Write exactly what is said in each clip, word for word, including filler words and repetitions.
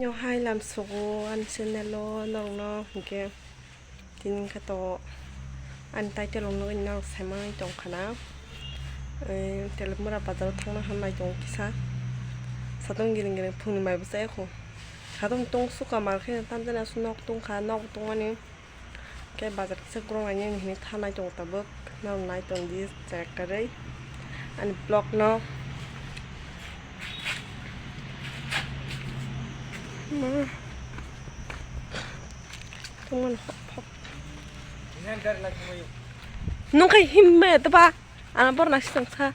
Yo hai lam sugo ani channel o norokno hinkhe tini khe to ani title o nugwi norok saimani tongkha na. Telmura bazar o thangna hambai tongo kisa. Satung giring giring phungni mai bwsa ekho. Satung tong suka mar khe tamjani aswk nok tongkha, nok tongmani. Khe bazar kisa kwrwng lainani hinwi thanai tongo tabuk. Norok nai tongdi chek kwrwi ani vlog no. Ma. Tongmani hop hop. Nung khai himme to ba? Ana bor nasi tongsa.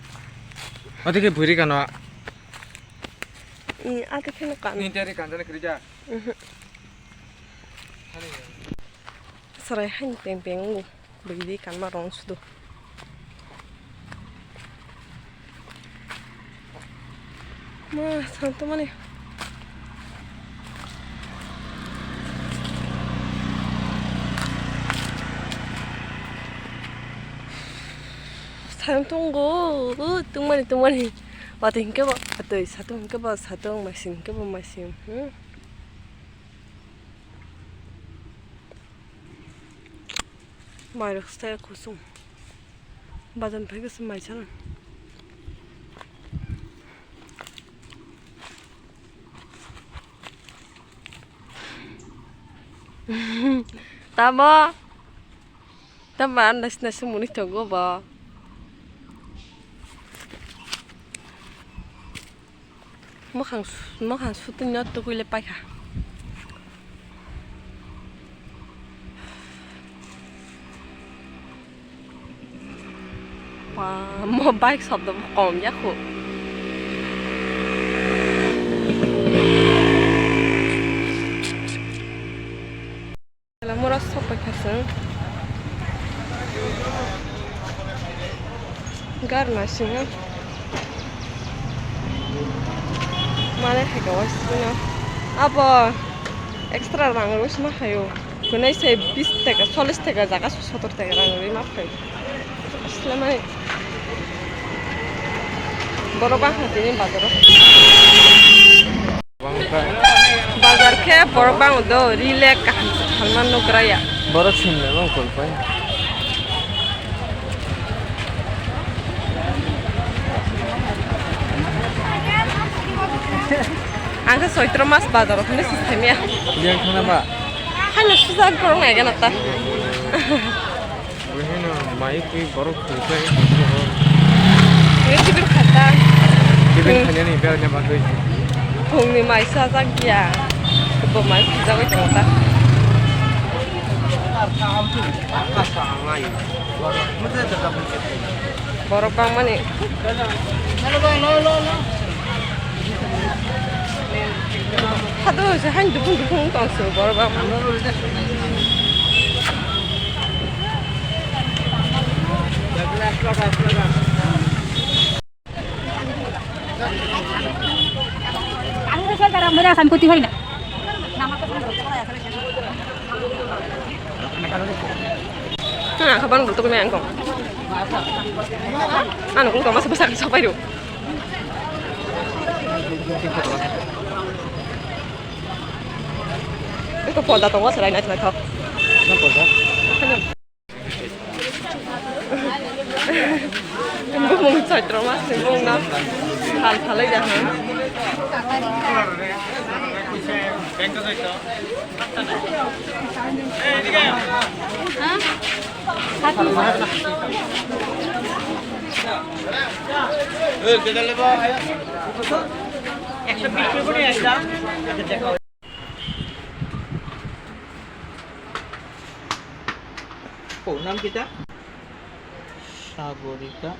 Ate khe bwrwi kano. I, ate khe no kano. Ni teri kanjani krija. Mhm. Sarai hain peng peng o, bwrwi kanma rong sudo. Ma, santo mani. Santo ngo, o, tungmani, tungmani. Watwi hinkhe bo, watwi, satung hinkhe bo, satung, masing hinkhe bo, masing. Hmm. Mairok style kusung. Bazar phai kusung mai sana. Tamo? Tamo nasi nasi muni togo ba. Mwkhang su-, mwkhang sutwino tukuile paikha. Wah, mo bike sobdo bo kom yakho. Mura sok paikha chwng. Gar naisingno. Mane hai ka waisingno. Abo extra rang rwi sima hayo. Kunai se bis taka, chollish taka jaga sottor taka rang rwi ma phai. Asle mani. Borok bangkha tini bazaro. Bazar khe borok bang do, ri lek kaham se phalma nugra ya. Borok simle bang kolpai. Ang khe soitro mas bazar o phano se thangya. Yang thangna ba? Haino sujak borok nai gana ta. Buhino mai twi borok thwngkhe. Twi tibir khata. Tibir Hmm. Khainani berajak bagwi. Phungni mai sajak ya. Bo mai khajagwi tongo ta. Borok bangmani. Hado se hain dukung dukung tong se borok bangmani. Ang sa gara mera san kuti hoy na. Nah, kapan betul ni angkong? Anu kung kama sebesar sopai do. Ito poda tongo serai nai nai thok. Bumung chaitro ma se bumung na thal thalai da ha. একশো বিশ করে একটা। Oh, নাম কিতা? সাগরিকা।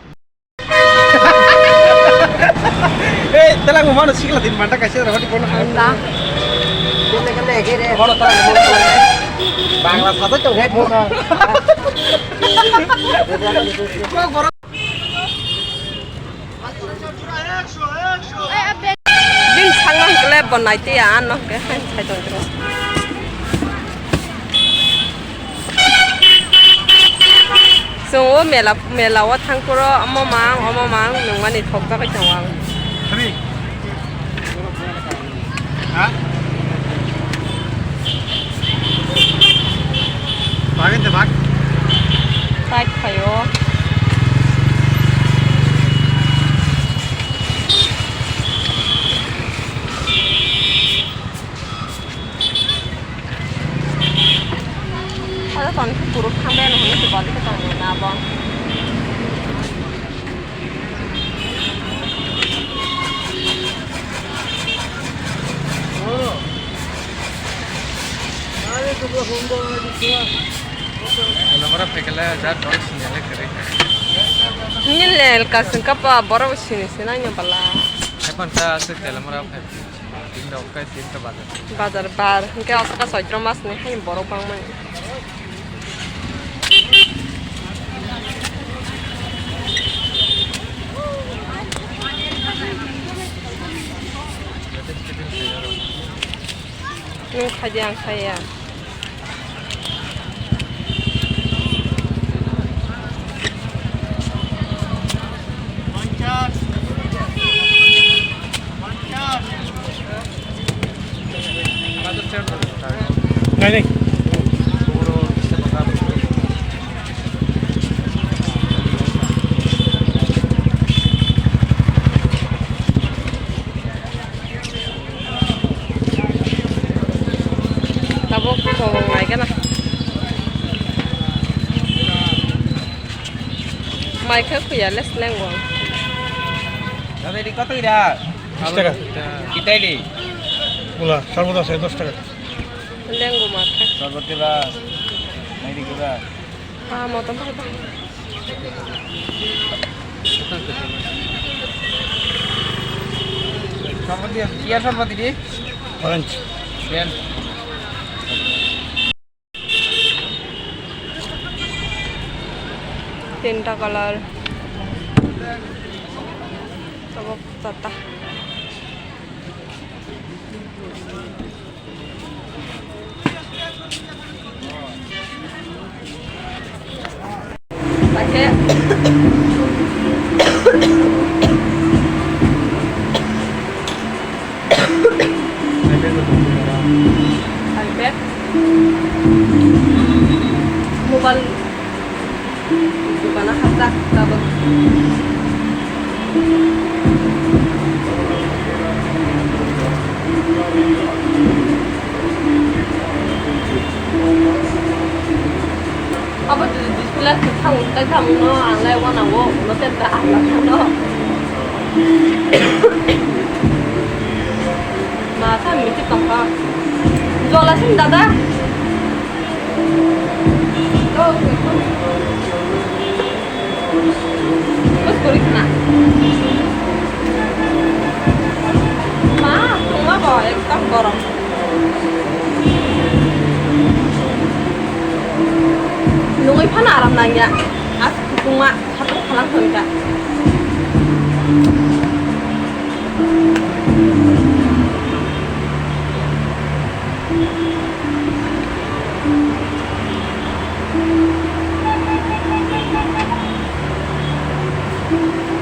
এই, তাহলে আমি মানুষ শিখলাম, তিন ঘন্টা কাছে রহটি কোনো খাই। না। বলো, তাহলে বলো। বাংলা সাথে তো হেড বলো। Bini sakno hwnkhe le bo nai tei ya, ano hwnkhe hai sai tong tong. Chwng o mela, mela o thang phuru omo mang, omo mang nungmani thok jagwi tongo ang. Kami? Ha? Side phaio. Ada toni khe kuruk thangbai ano hwnwi se bali khe tongmani abo. Telamara phaikhala jat dol sini ale kare. Nil nel kasing kapa borok sini sini nanya bala. Epan ta asuk telamara phai. Tinta okkai tinta bazar. Bazar bar, hingke aswk soitro mas ni hai borok bangmani. Nwng khaidi ang khaiya. Nai, nai. Tabuk kobong nai gana. Mai khe khuya le sleng bo. Dada, ini kau tu ida? Bis taka. Kita ini. Mula, sorbot ase dos taka. Lengbo ma kha. Sorbot diba? Nai di diba? Ah, motom pa pa. Sorbot dia, iya sorbot ini. Orange. Bien. Tinta color. Tabuk chata. iPad. Mobile. Dukana hapjak tabuk. Abo display kwthang wngkha, tamo no ang lai wanango, no tei ta ang lai no. Ma sa miti tongkha. Jola sin dada. Bus guri khna. Ma, tongma bo ekdom gorom. Nungwi phano aram nangya. As kupungma, satung phalang thangkha.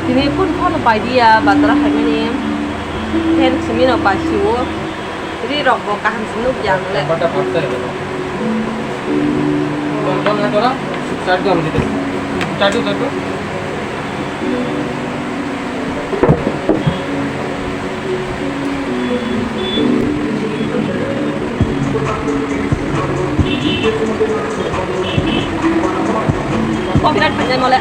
Tini phone phone pai dia, batra hai mani. Fan simi no pai siwo. Ri rok bo kaham se nuk ya ang le. Bata bata. Don don na tora. Start do am jite. Start do to. Copyright phainai mole.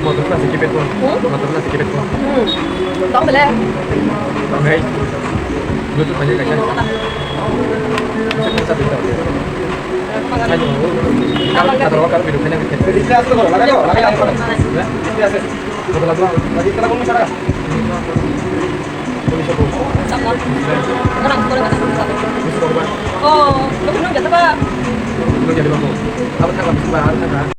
Motor na sikipet mo. Hmm? Motor na sikipet mo. Hmm. Tau bele. Bluetooth aja kaisa. Kaisa bisa. Ayo. Kalau kata orang kalau video kena kita. Bisa. Lagi kena pun sana. Tamo? Ganang ko ganang ko. Oh, lo kunu jata ba? Lo jadi bako. Apa tak bisa ba? Apa tak?